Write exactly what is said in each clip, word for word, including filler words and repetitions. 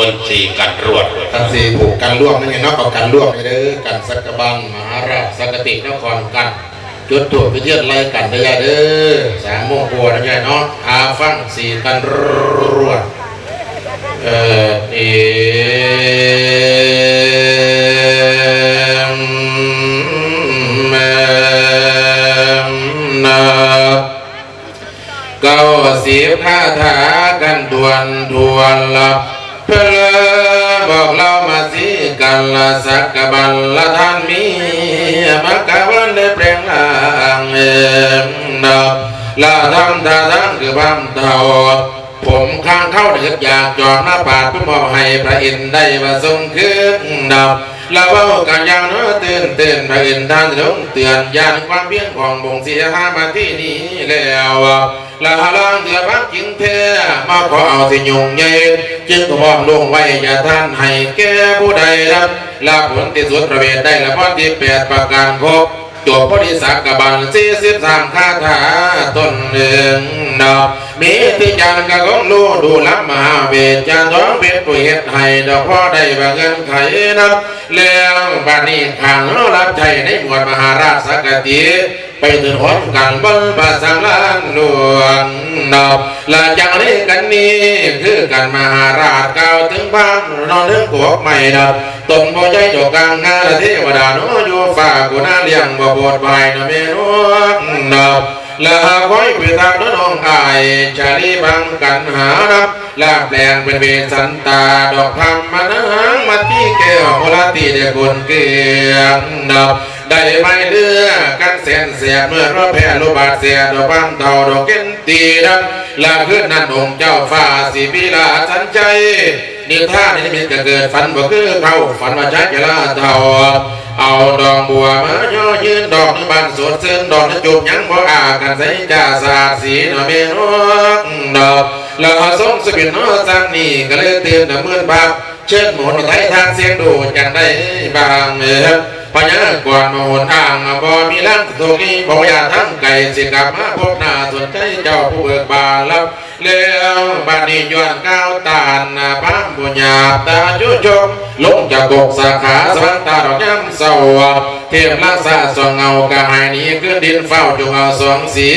คนสี่กันรวด ทั้งสี่ผู้กันร่วมนั่นไงเนาะ เอากันร่วมไปเด้อ กันสักกะบัน มหาราชสักกะตินครกัน จุดธูปไปเทียนไล่กันได้อย่าเด้อ สามโมงกว่านั่นไงเนาะ อาฟังสี่กันรวด เออ เอม แมม นะ เก้าสิบคาถากันทวนทวนละ เพื่อบอกเล่ามาสิกันละ สักกะบันละท่านมี มักกะวันได้แปลงร่างเองนะ ละทำท่าทางคือความเฒ่า ผมข้างเข้าเดือดอยากจอมหน้าปาดเพื่อมอบให้พระอินทร์ได้มาทรงคืนนะ ละเว้ากันอย่างเน้อตื่นเต้นพระอินทร์ท่านลงเตือนย่านความเพียรขององค์เสียหามาที่นี่แล้ว ละหาลางเถื่อบักจิงแท้ มาขอเอาสิยุงใหญ่ จึงก็มอบลงไว้อย่าท่านให้แก่ผู้ใดรับ ละผลที่สุดประเวทได้ละพรที่แปดประการครบ จบพอดีสักกะบันสี่สิบสามคาถาตนหนึ่งเนาะ มีที่จานกะของรู้ดูลำมหาเวทจานทองเพชรผู้เฮ็ดให้ดอกพ่อได้ว่าเงินไขนับ แล้วบัดนี้ข้างเรารับใช้ในหมวดมหาราชสักกะติ ไปถึงหนกันบนพระสังลานหลวงนอบละจังนี้กันนี้ คือกันมหาราชกล่าวถึงพระนอนเรื่องกวกไม่นอบ ตนบ่ใจจกกลางงานเทวดาโนอยู่ฝ่ากุณาเลี้ยงบ่โปรดภายนอเมนวกนอบ และหากคอยไปทางน้องอายชาลีบังกันหานับ ลาแปลงเป็นเวสันตา ดอกพรรมมะนางมัตติแก้วโมลาติได้คนเกลียงดอก ได้ไม่เลือกกันแสนแสบ เมื่อเราแพ้โลบาดแสบดอกบางเท่าดอกเก็นตีดัง ลาขึ้นนั้นองค์เจ้าฟ้าสีพิลาสันใจ นิทานนิมิตก็เกิดฝันบ่คือเขาฝันว่าใช้เวลาเท่า เอาดอกบัวมาย่อยืนดอกในบ้านสดซื่นดอกในจุบยังบ่อากันใส่จ่าสาดสีนอเมนวกดอก แล้วทรงสปินนอสังนี่ก็เลยตื่นเมื่อบัก เชิญหมุนไทยทางเสียงดูจังได้บางเออพญากรมโหนอ่างบ่มีลังสุขีบ่อยาทั้งไก่สิกลับมาพบหน้าสนใจเจ้าผู้เบิกบานแล้ว แล้วบัดนี้ย้อนก้าวตานพระบุญญาตาจุชม ลงจากกกสาขาสวรรค์ตาดอกย้ำเศร้า เทพรักษาสองเงากะหายหนีขึ้นดินเฝ้าจงเอาสองสี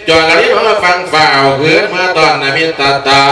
จวนละริบมาฟังฝ่าวคืนเมื่อตอนนมิตรตา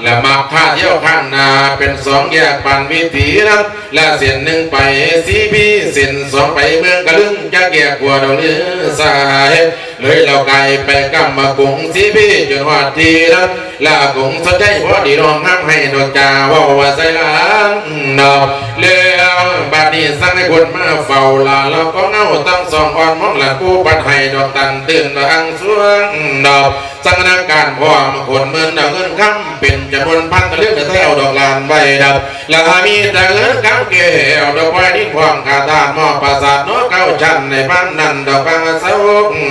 และมักข้าเที่ยวข้างหน้าเป็นสองแยกปันวิถีนะ และเส้นหนึ่งไปสีพีเส้นสองไปเมืองกะลึงจะแยกขวดอกหรือสาย เลยเราไกลไปกำมากุงสีพีจนฮอดทีนะ และกุงสนใจพอดีน้องห้ามให้ดอกจ่าเว่าว่าใส่หลังดอก แล้วบัดนี้สั่งให้คนมาเฝ้าละ เราก็เงาตั้งสองอ่อนมองละกู้ปัดให้ดอกตันตื่นมาอังสวงดอก สังนาการพร้อมคนเมืองดาวเงินคำเป็นจำนวนพันเรื่องแถวดอกลานไว้ดับ และหามีแต่เงินคำแก้วดอกไม้ดินพร้อมกาตานมอบประสาทนกเก้าชั้นในบ้านนั้นดอกบางเสา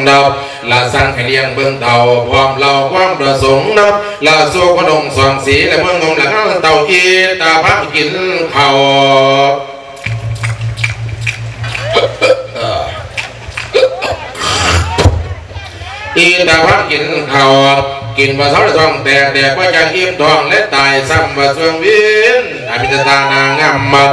ดอก และสั่งให้เลี้ยงเบิ่งเต่าพร้อมเราความประสงค์นับ และสู่ขนมสองสีและเมืองนงและเงาเต่าอีตาพักกินเขาว อีตาพักกินเขาว กินบ่เซาท้องแตกแดกบ่จักอิ่มท้องและตายซ้ำบ่สวงวิน อมิตตานางงามมา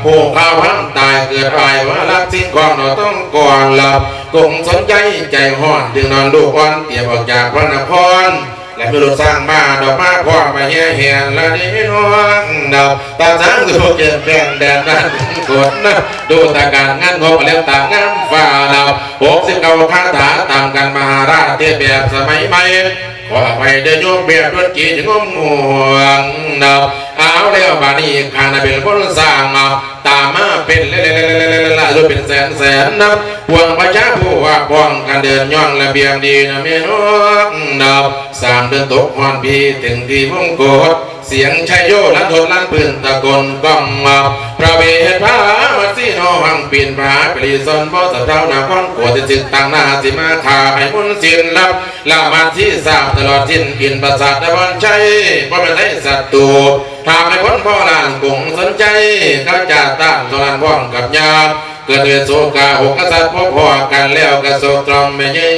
ผู้ข้าวพังตายเกิดอายว่ารักสิ่งของเราต้องก่อนหลับ คงสนใจใจห้อนถึงนอนลูกอ่อนเตรียมออกจากพระนคร และมีรถสร้างมาดอกมาพร้อมมาเฮียแหนและนี่น้องดอกตาช้างสุเกียนแผ่นแดนนั้นกดนะดูตาการงานงบเลี้ยงตางามฟ้าดอกหกสิบเก้าคาถาตามกันมหาราชเทพแบบสมัยใหม่ ขออภัยเด้อโยมแบบดวนจีนงมงวงดอกเอาแล้วบาดนี้ข้านะเป็นคนสร้างมา ตามมาเป็นเล่ๆๆๆๆๆเป็นแสนแสนนับพวงประชาผู้ว่าป้องกันเดินย่องระเบียงดีนะเมนกนับสามเดือนตกฮอนพีถึงที่วงโกดเสียงชัยโยลั่นทดลั่นปืนตะโกนก้องมาพระเวทพระมัสสีโนหังปีนพระปรีสอนบ่สะเท้านาคอนโกดสิทธิ์ต่างหน้าสิมาขาให้มุนสินรับละมัสสีสาบตลอดสิ้นอินประสาทตะวันชัยบ่เป็นได้ศัตรู ถ้าไม่พ้นพ่อหลานคงสนใจ ก็จะต้านสลานพร้อมกับยาเกิดเหตุโศกาหกกษัตริย์พบพอกันแล้วกระโศกตรอมไม่ยื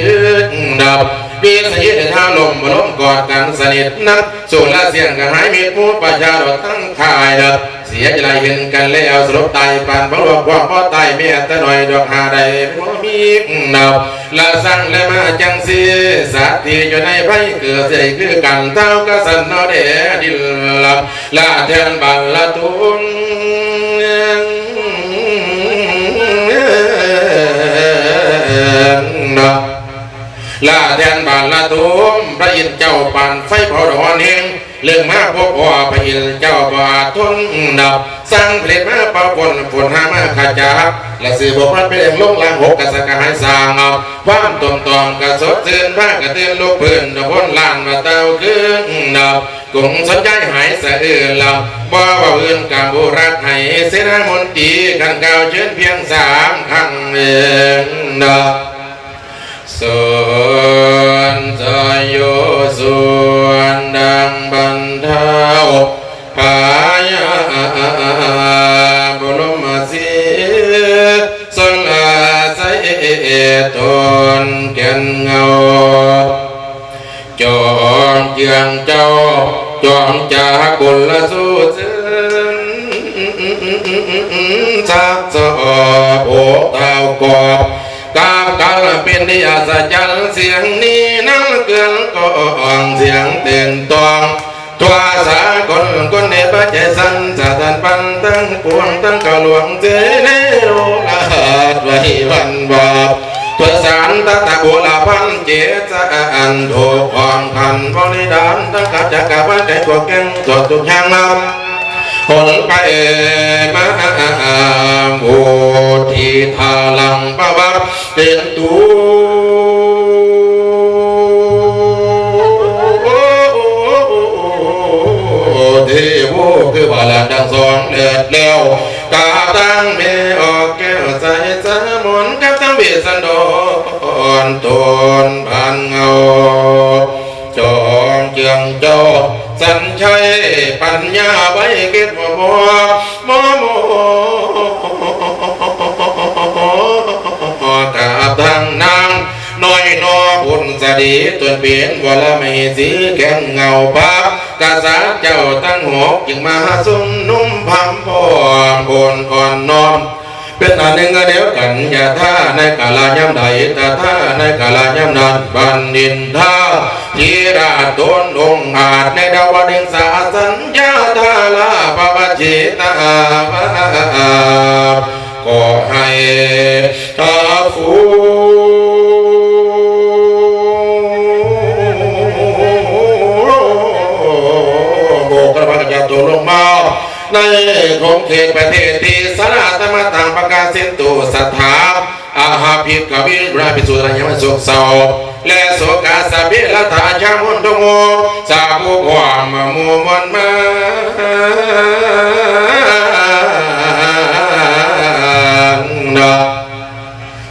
นดับ ปีสยิดในท่าลมบ่ลมกอดกันสนิทนัก สู่ละเสียงกระหายมิตรหมู่ประชาชนทั้งค่ายเด้อ เสียใจหลายเห็นกันแล้วสลบตายปานบ่หลวงพ่อบ่ตายแม่แต่น้อยดอกหาได้บ่มีเนาะ ละสั่งและมาจังซี่ สัตว์ที่อยู่ในภัยเกิดใส่คือกันเท่ากะสันเนาะแด่ดินลำ ละแทนบาลละตุงเนาะ ละแทนบาลละตุง พระอินทร์เจ้าปานไฟเผาดอกฮ้อนแฮง เรื่องมาพบว่าพระอินทร์เจ้าบ่อาจทนดับ สร้างผลิตมาเป่าฝน ฝนหามาขจัด และสื่อบอกว่าเป็นเรื่องลงลางหกกษัตริย์กหายสร้าง ความตมตอมกระสดซื่น พากระเตือนลูกพื้น ตะบนลานมาเต้าคืนดับ กงสนใจหายสะอื้นลำ บ่ว่าอื่นกาบุรักให้เสนามนตรี กันกล่าวเชิญเพียงสามครั้งเองดับ ส่วนสายโยส่วนดังบรรเทาพายาบรมสีสนอาศัยตนแก่นเงา จอมเจืองเจ้า จอมจากบุญละสู้ซึ่งสักสอบโอกเท้ากอบ กราบกันเป็นที่อัศจรรย์เสียงนี้นั้นเกินกองเสียงเต้นตอง ทั่วสากลคนในประเทศสันสะท้านปันทั้งปวงทั้งกะหลวงเจในโลกาดไว้วันบาป เพื่อสารตัตตะบุรพันเจสะอันถูกของขันบริดารทั้งกัจจกะวัตไก่ตัวแก่งตัวทุกอย่างนำ หนไปมาบูทีทาลังปะวัตเตนตูเทโวคือบาลานทั้งสองเลิศแล้ว กาตั้งเมออกแก้วใสสามนกับทั้งเวสสันดรตนผ่านเงา จอมเจืองเจ้า สัญชัยปัญญาไว้เก็บบ่บ่บ่บ่กับทางนางน้อยนอบุญสดีตนเป็นวรมเหสีแก่งเงาพระกษัตริย์เจ้าทั้งหกจึงมาสุมนุมพำพร้อมบนอ่อนน้อม เป็นอันหนึ่งอันเดียวกัน อย่าท่าในกาลายามใด แต่ท่าในกาลายามนั้น บัณฑินทา ธีราชตนองค์อาจ ในดาวดึงสาสัญญาธาราปวัชชิตา ก็ให้ท้าวฟูโบกกระพักจะตกลงมา ในของเขตประเทศที่สาราธรรมตังประกาศสิตุสัทธา อาหาภิกขวิราภิสุทธายามสุขเศร้า และโศกาสะเบลถาชามุนทโม สาภูพร้อมหมู่มวลมา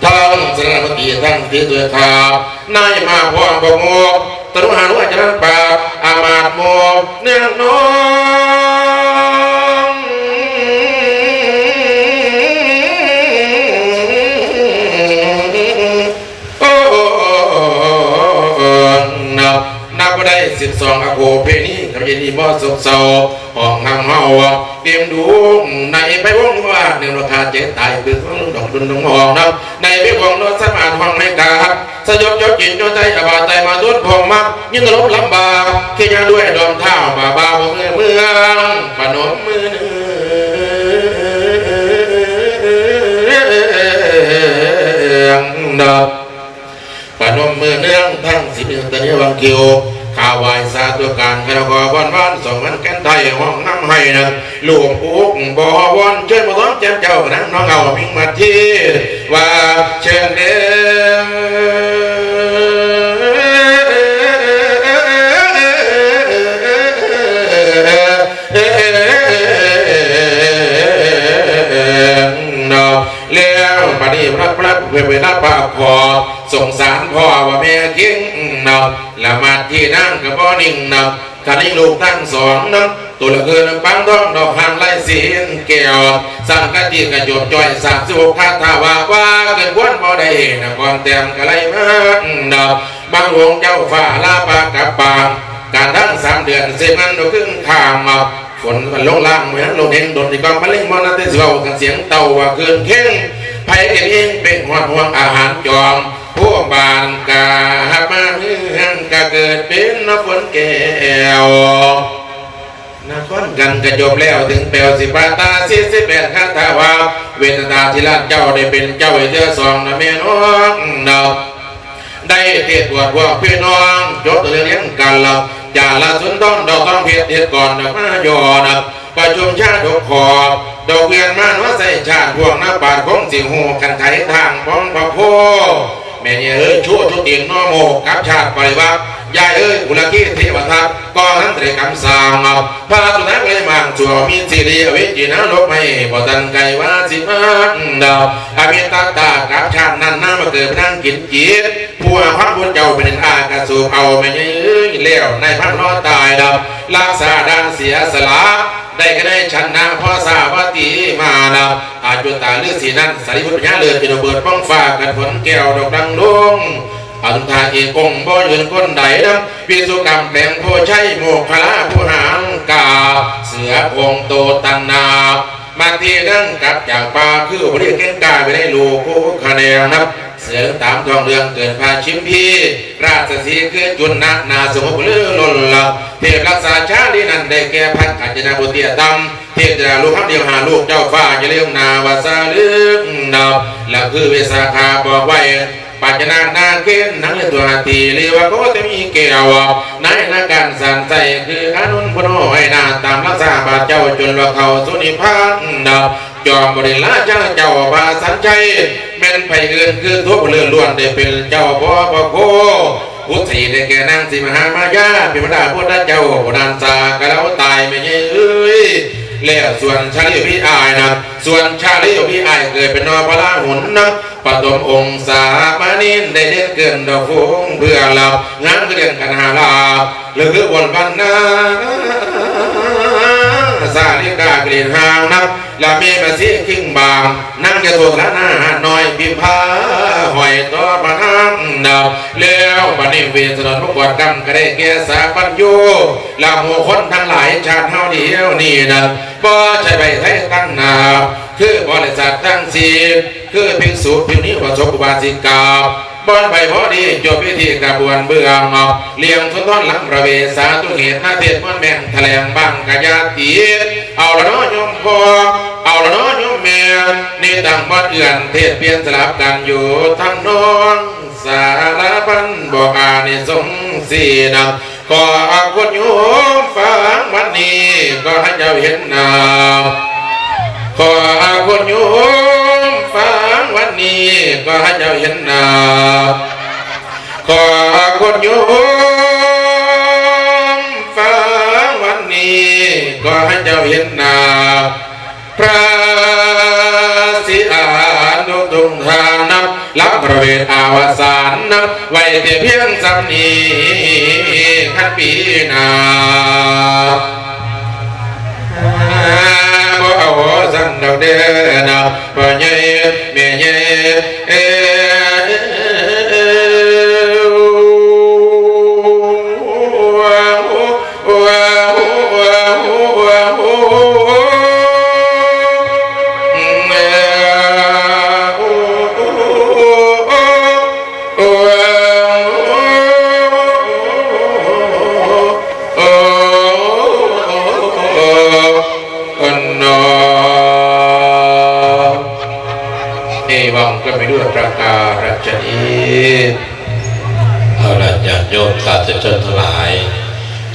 ทั้งเสนาบดีทั้งที่ตัวข้า นายมาพร้อมประโมก ตรุหานุอาจารย์ปราบ อามาตย์โมก เนืองนอง โอ้ นับ นับบ่ได้สิบสองอโภเพณี กับเย็นนี้บ่สุขเศร้า ห้องน้ำเฮาเตรียมดู ในไปวงว่าหนึ่งราคาเจ็ดตาย คือของดอกดุลดงห้องน้ำ ในไปวงโนนสมานห้องไม่กาครับ สยบยกจิตโยใจอาบาตายมาทุนพองมัก ยิ่งลบลำบาก ที่ยังด้วยดอมเท้าบาบาเมืองเมือง ปนมมือเนืองดับ ปนมมือเนืองทั้งสิบเอ็ดตะเนียวังคิว ข้าไหว้สาธุการ ข้าขอวอนวานส่งมันแก่นไทย ห้องน้ำให้นะ ลูกอุกบ่วอน เชิญมาซ้อมแจมเจ้า พระนางน้องเอามิงมาที่ ว่าเชิญเด้อ เนาะ แล้วบัดนี้พระ พระ เวลาปากขอ สงสารพ่อว่าแม่คิงเนาะ ละหมาดที่นั่งกับพ่อนิ่งเนาะ คันนี้ลูกทั้งสองเนาะ ตัวละเกินปางทองดอกหางไร้สีแก้ว สังกะทิกระจบจ่อยสามสิบหกคาถาว่า ว่าเกินควรบ่ได้นะ ก่อนแต้มกะไรมาเนาะ บางองค์เจ้าฟ้าลาปากกลับปาง การทั้งสามเดือนสิบมันดูครึ่งข้ามมา ฝนมันลงล่างเมืองลงเฮงดนที่กองมะเร็งมอนะเตสิเว้ากันเสียงเต่าว่าคืนเข่ง ไผเก็บเองเป็นห่วงห่วงอาหารจอม พวกบ้านกาหับมาเฮืองกะเกิดเป็นนกฝนแก้ว นครกันกะจบแล้วถึงแปวสิบปาตาสี่สิบแปดคาถาว่า เวทนาธิราชเจ้าได้เป็นเจ้าอีกเทื่อสองนะแม่น้องเนาะ ได้เทศน์บวชพวกพี่น้อง จบเรื่องเลี้ยงกันละ จาละสุนทรดอกทองเพชรเทศน์ก่อนดอกมายอนะ ประชุมชาดกขอบ ดอกเวียนมาเนาะใส่ชาติพวกนักปราชญ์คงสิฮู้กันไขทางป้องพระโพ แม่เนี่ยเอ้ยชั่วทุกข์เตียงนอโมกับชาติปริวัติ ยายเอ้ย บุรกีเทวทัต ก็นั้นเตรียมคำสั่ง พระสุนัขเลยมังสัวมีสิริอวิจินรกไม่บ่ทันไกลว่าสิมาดอก อภิตตากับชาตินั้นน้ำมาเกิดนั่งกินจิต ผู้ว่าพระพุทธเจ้าเป็นอากาสูบเอาไม่ยื้อแล้วในพระนอตายดับ รักษาด้านเสียสละ ได้ก็ได้ชนะพ่อสาวัตถีมาดับ อาจุตาฤาษีนั้นสารีบุตรปัญญาเลิศเป็นเบิดป้องฟ้ากันผลแก้วดอกดังลง อันทาเอกองค์บ่ยืนคนใดดับ วิสุกรรมแปลงโพชัยโมคคลาผู้หางกา เสือโครงโตตังนา มาที่นั่งกลับจากป่าคือบริเวณแก้งกาไปได้ลูกผู้คะแนนนับ เสือตามทองเรืองเกิดพาชิมพี ราชสีห์คือจุนนะนาสงบเลือล้นละ เทพรักษาชาลีนั้นได้แก่พักกัญจนาบุตรีตำ เทพจาลูกคำเดียวหาลูกเจ้าฟ้าจะเลี้ยงนาวาสาลึกดอก และคือวิสาขาบอกไว้ ปัจจนานาเกณฑ์หนังเลือดตัวตีเรียกว่าโคตมีแก้ว ในนาการสันใสคืออนุนพน้อยนาตามรักษาบาทเจ้าจนว่าเขาสุนิพพานดอก จอมบริลาเจ้าเจ้าบาสันชัย แม่นไผอื่นคือทุกเรื่องล้วนได้เป็นเจ้าพ่อพระโค อุตสีได้แก่นางสีมหามายา เป็นบรรดาพุทธเจ้าผู้นั้นสากะแล้วตายไม่ใช่เอ้ย แล้วส่วนชาลีพี่อายนะ ส่วนชาลีพี่อายเกิดเป็นนอพระราหุลนะ ปฐมองศามานินได้เด่นเกินดอกฟงเพื่อหลับ งานคือเดือนกันหาลาบ หรือคือบนวันนา สาลิกากรีนหางนับ และเมมาซีคิงบาง นั่งจะโทษละหน้าน้อยพิมพา หอยต่อพระนางดับ แล้วบัดนี้เวสสนนพกวดกรรมก็ได้แก่สาปัญญู และหมู่คนทั้งหลายชาติเฮาเดียวนี้นะ บ่ใช่ใบไทยตั้งหน้า คือบริษัททั้งสิ้น คือภิกษุภิกษุณีอุบาสกอุบาสิกา บ่อนใบพอดีจบพิธีกระบวนเบื้องออก เลี้ยงสุนทรหลังประเวสาทุกเหตุหน้าเทศมนต์แม่งแถลงบังกะยาติ เอาละเนาะโยมพ่อ เอาละเนาะโยมแม่ นี่ต่างบ่อนเอื่อนเทศเปลี่ยนสลับกันอยู่ทำนอง สารพันบอกอานิสงส์สีนะ ขอคุณโยมฟังวันนี้ก็ให้เจ้าเห็นหน้า ขอคุณโยมฟังวันนี้ก็ให้เจ้าเห็นหน้า ขอคุณโยมฟังวันนี้ก็ให้เจ้าเห็นหน้า พระศรีอานุทุงทานับ รับประเวทอวสานนับ ไว้แต่เพียงสำนีขันปีหน้า บ่เอาสั่นดอกเด้อนะ พ่อใหญ่แม่ใหญ่เอ้ย เอวังก็ไปด้วยประการฉะนี้ เอาละญาติโยมสาธุชนทั้งหลาย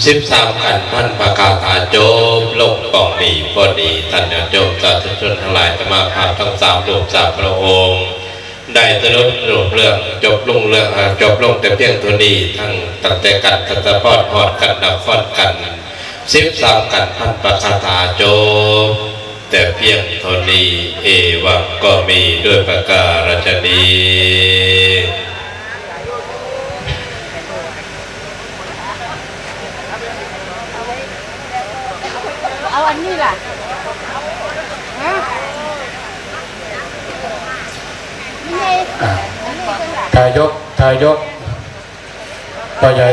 สิบสามขันธ์พันประกาศาจบลงกองดีพอดี ท่านญาติโยมสาธุชนทั้งหลาย สมาภาพทั้งสามรูปสามพระองค์ ได้สรุปเรื่องจบลงเรื่อง อ่า จบลงแต่เพียงเท่านี้ ทั้งตั้งแต่กันทัศพรฮอดกันนครกัน สิบสามขันธ์พันประกาศาจบ แต่เพียงเท่านี้ เอวังก็มีด้วยประการฉะนี้ เอาอันนี้ล่ะ ฮะ นี่ไง อ่ะ อันนี้เป็นหลัก ทายก ทายก ป้าใหญ่